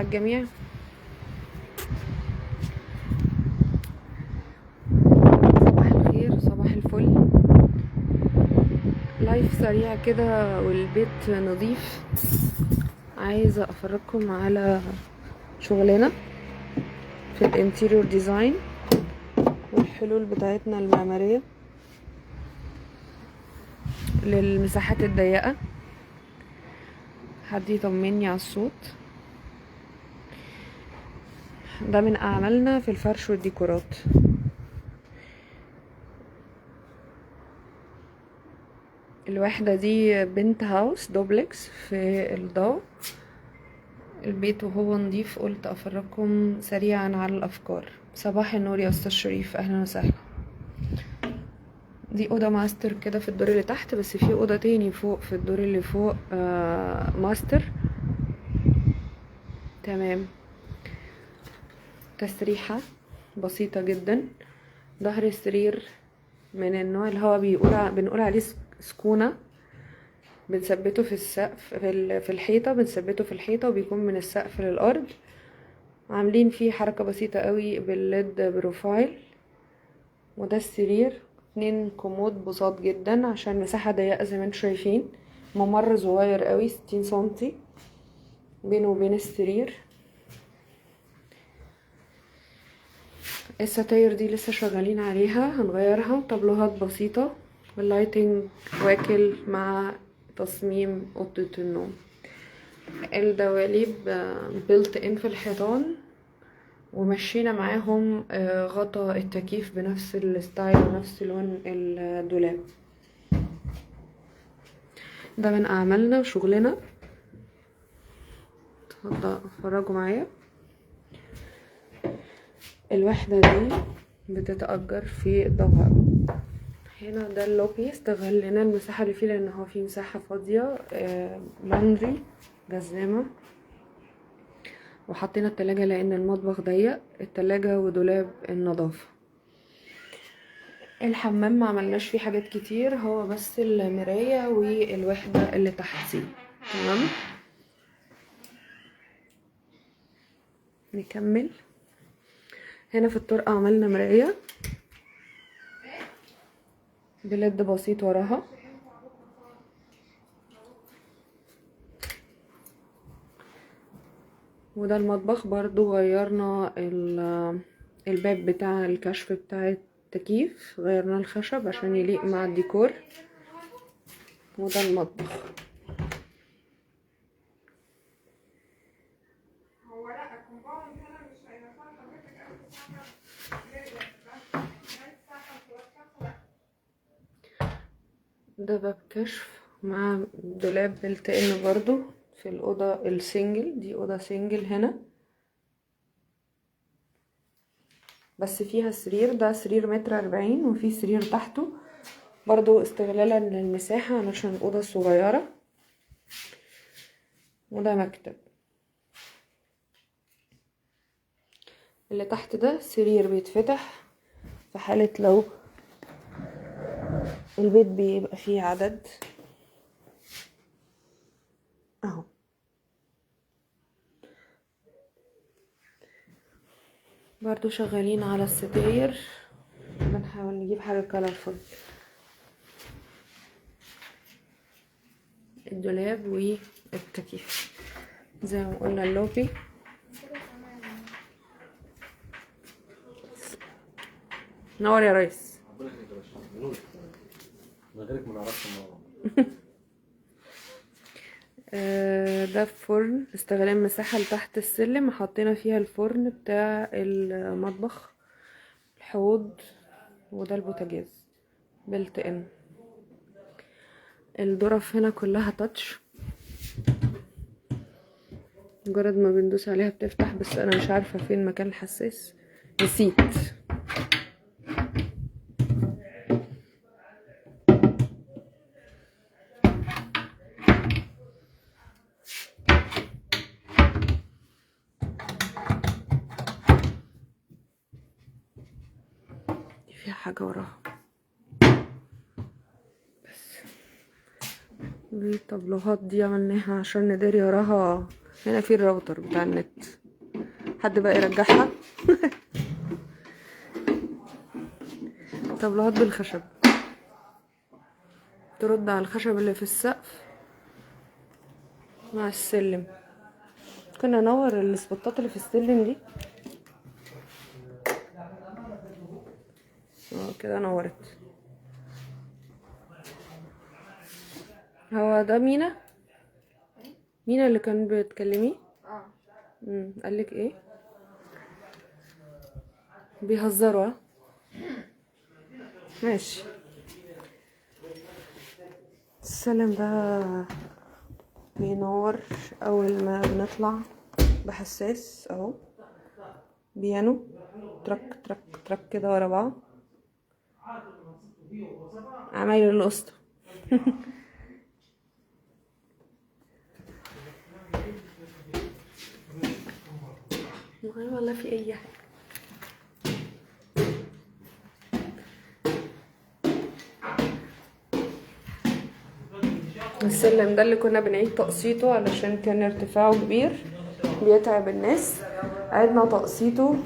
على الجميع. صباح الخير، صباح الفل. live سريع كده والبيت نظيف. عايزة افرجكم على شغلنا في ال interior design والحلول بتاعتنا المعمارية للمساحات الضيقة. حد يطمني على الصوت. ده من اعمالنا في الفرش والديكورات. الوحدة دي penthouse duplex في الضوء. البيت وهو نضيف، قلت افرجكم سريعا على الافكار. صباح النور يا استاذ شريف، اهلا وسهلا. دي اوضة ماستر كده في الدور اللي تحت، بس في اوضة تاني فوق في الدور اللي فوق ماستر. تمام. تسريحه بسيطة جدا. ظهر السرير من النوع اللي هو بنقول عليه سكونه، بنثبته في السقف، في الحيطة، بنثبته في الحيطة وبيكون من السقف للارض. عاملين فيه حركة بسيطة قوي بال LED profile. وده السرير، 2 كومود بساط جدا عشان مساحة ضيقه زي ما انتم شايفين. ممر صغير قوي 60 سنتي بينه وبين السرير. الستاير دي لسه شغالين عليها، هنغيرها. طابلوهات بسيطة، وال lighting واكل مع تصميم اوضة النوم. الدواليب built in في الحيطان، ومشينا معاهم غطا التكييف بنفس ال style ونفس لون الدولاب. ده من اعمالنا وشغلنا. اتفضلوا اتفرجوا معايا. الوحدة دي بتتأجر في الضوء. هنا ده اللوبي، استغلنا المساحة اللي فيه لان هو فيه مساحة فاضية. laundry جزامة، وحطينا التلاجة لان المطبخ ضيق، التلاجة ودولاب النظافة. الحمام ما عملناش فيه حاجات كتير، هو بس المراية والوحدة اللي تحتيه. تمام، نكمل. هنا في الطرقة عملنا مراية بلد بسيط وراها. وده المطبخ برضو، غيرنا الباب بتاع الكشف بتاع التكييف، غيرنا الخشب عشان يليق مع الديكور. وده المطبخ. ده باب كشف مع دولاب built in برضو في الأوضة ال single. دي أوضة single هنا بس فيها سرير. ده سرير 1.40 متر، وفي سرير تحته برضو استغلالا للمساحة علشان الأوضة صغيرة. وده مكتب. اللي تحت ده سرير بيتفتح في حالة لو البيت بيبقى فيه عدد اهو. برضو شغالين على الستاير، بنحاول نجيب حاجة colorful. الدولاب والتكييف زي ما قلنا. اللوبي نور يا ريس، من غيرك ما نعرفش النور. ده فرن، استغلال المساحة اللي تحت السلم حطينا فيها الفرن بتاع المطبخ، الحوض، وده البوتاجاز built in. الظرف هنا كلها touch، مجرد ما بندوس عليها بتفتح، بس انا مش عارفة فين مكان الحساس، نسيت. فيها حاجة وراها بس. دي الطابلوهات دي عملناها عشان نداري وراها هنا في الراوتر بتاع النت، حد بقى يرجعها. طبلوهات بالخشب ترد على الخشب اللي في السقف مع السلم. كنا نور السبوتات اللي في السلم دي. كده نورت. هو ده مينا؟ مينا اللي كان بتكلميه؟ اه. قالك ايه؟ بيهزروا. ماشي. السلم ده بينور اول ما بنطلع بحساس اهو، بيانو ترك ترك ترك كده ورا بعض، عمايل القسط. والله في اي حاجة. السلم ده اللي كنا بنعيد تقسيطه علشان كان ارتفاعه كبير بيتعب الناس، عدنا تقسيطه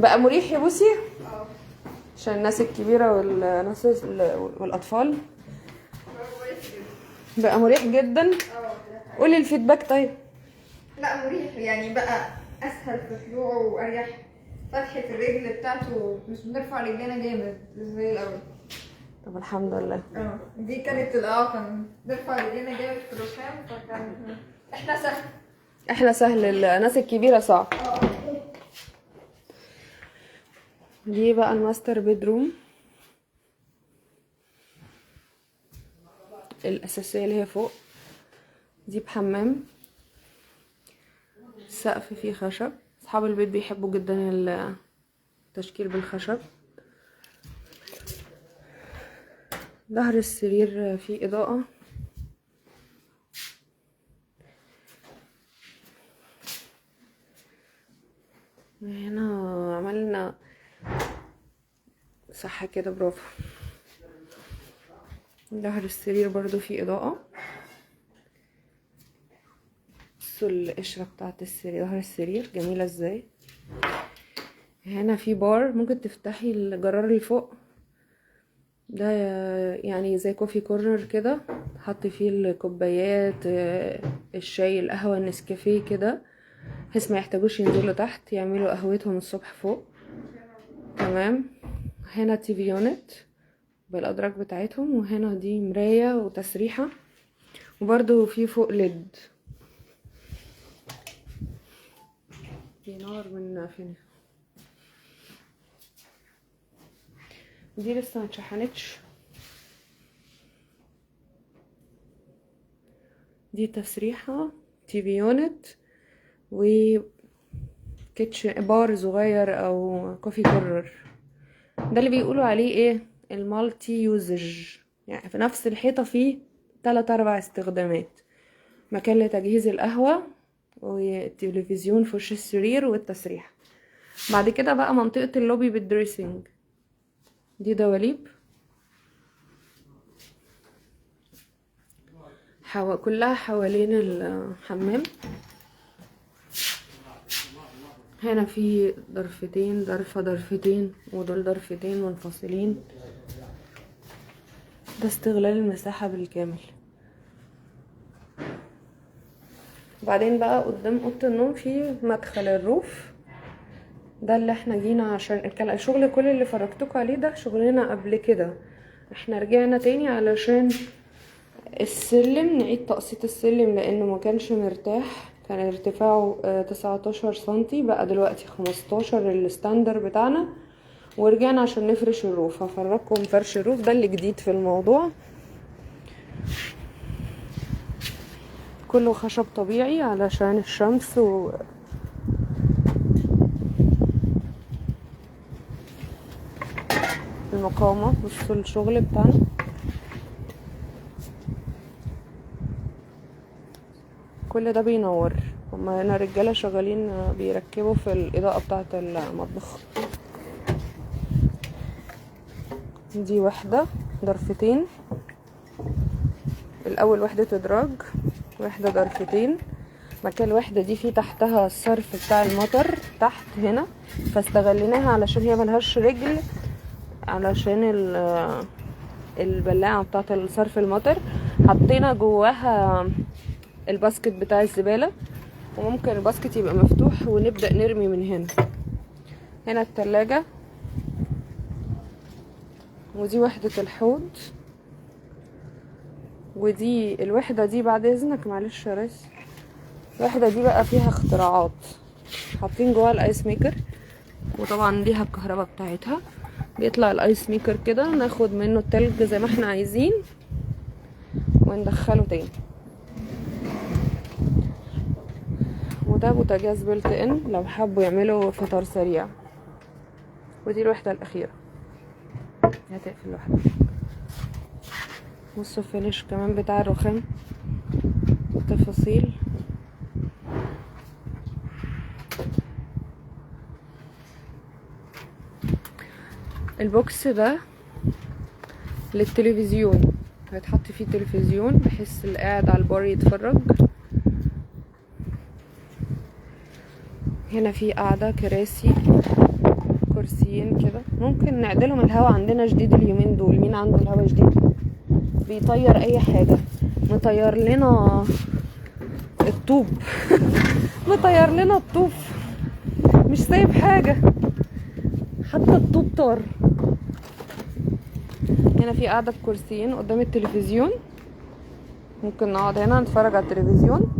بقى مريح يا بوسي عشان الناس الكبيرة والناس والأطفال، بقى مريح جدا. قولي الفيدباك. طيب لا مريح يعني، بقى أسهل في طلوعه وأريح. فتحة الرجل بتاعته مش بنرفع رجلنا جامد زي الأول. طب الحمد لله. دي كانت الإعاقة، نرفع رجلنا جامد في الرخام، فكان احنا سهل، احنا سهل، الناس الكبيرة صعب. دي بقى ال master bedroom الأساسية اللي هي فوق دي، بحمام، السقف فيه خشب. أصحاب البيت بيحبوا جدا التشكيل بالخشب. ظهر السرير فيه إضاءة. هنا عملنا صح كده، برافو. ظهر السرير برضو فيه إضاءة. بصوا القشرة بتاعت السرير، ظهر السرير جميلة ازاي. هنا في بار، ممكن تفتحي الجرار اللي فوق ده، يعني زي coffee corner كده، حطي فيه الكوبايات، الشاي، القهوة، النسكافيه كده، بحيث ما يحتاجوش ينزلوا تحت، يعملوا قهوتهم الصبح فوق. تمام. هنا TV unit بالأدراج بتاعتهم، وهنا دي مراية وتسريحة، وبرده في فوق LED بينور من فين. دي لسه ما اتشحنتش. دي تسريحة، TV unit، و kitchen bar صغير او coffee corner. ده اللي بيقولوا عليه ايه، ال multi usage، يعني في نفس الحيطة فيه 3-4 استخدامات، مكان لتجهيز القهوة والتلفزيون في وش السرير والتسريحة. بعد كده بقى منطقة ال lobby بال dressing، دي دواليب كلها حوالين الحمام. هنا في ضرفتين، ضرفة ضرفتين، ودول ضرفتين منفصلين. ده استغلال المساحة بالكامل. بعدين بقى قدام أوضة النوم في مدخل الروف، ده اللي احنا جينا عشان الشغل كل اللي فرجتكم عليه ده شغلنا قبل كده، احنا رجعنا تاني علشان السلم، نعيد تقسيط السلم لانه ما كانش مرتاح، كان ارتفاعه 19 سنتي، بقى دلوقتي 15 ال standard بتاعنا. ورجعنا عشان نفرش ال roof. هفرجكم فرش ال roof ده اللي جديد في الموضوع، كله خشب طبيعي علشان الشمس و المقاومة. بصوا الشغل بتاعنا، كل ده بينور. هما هنا رجالة شغالين بيركبوا في الإضاءة بتاعة المطبخ. دي واحدة ضرفتين، الأول وحدة إدراج، واحدة ضرفتين. مكان الوحدة دي في تحتها الصرف بتاع المطر تحت هنا، فاستغليناها علشان هي ملهاش رجل، علشان البلاعة بتاعة الصرف المطر حطينا جواها ال basket بتاع الزبالة، وممكن ال basket يبقى مفتوح ونبدأ نرمي من هنا. هنا التلاجة، ودي وحدة الحوض، ودي الوحدة دي بعد اذنك معلش يا ريس، الوحدة دي بقى فيها اختراعات، حاطين جواها ال ice maker، وطبعا ليها الكهرباء بتاعتها، بيطلع ال ice maker كده ناخد منه التلج زي ما احنا عايزين وندخله تاني. وده بوتاجاز built in لو حبوا يعملوا فطار سريع. ودي الوحدة الأخيرة هتقفل لوحدها. بصوا ال finish كمان بتاع الرخام، تفاصيل. ال box ده للتلفزيون، هيتحط فيه تلفزيون بحيث اللي قاعد على البار يتفرج. هنا في قاعدة كراسي، كرسيين كده ممكن نعدلهم. الهوا عندنا شديد اليومين دول، مين عنده الهوا شديد؟ بيطير اي حاجة، مطير لنا الطوب مطير لنا الطوب، مش سايب حاجة، حتى الطوب طار. هنا في قاعدة بكرسيين قدام التلفزيون، ممكن نقعد هنا نتفرج على التلفزيون.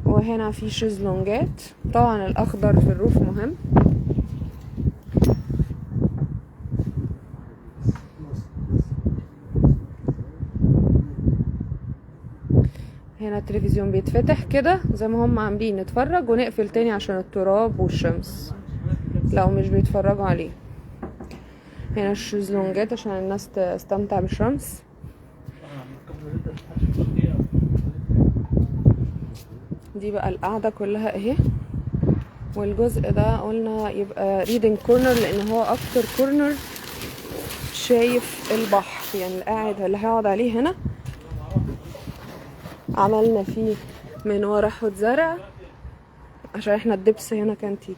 وهنا في شيزلونجات، طبعا الاخضر في الروف مهم. هنا التلفزيون بيتفتح كده زي ما هم عاملين، نتفرج ونقفل تاني عشان التراب والشمس لو مش بيتفرجوا عليه. هنا الشيزلونجات عشان الناس تستمتع بالشمس. دي بقى القعدة كلها اهي. والجزء ده قلنا يبقى reading corner، لان هو اكتر corner شايف البحر، يعني القاعد اللي هيقعد عليه هنا. عملنا فيه من ورا حوض زرع عشان احنا الدبس هنا كان تيجي.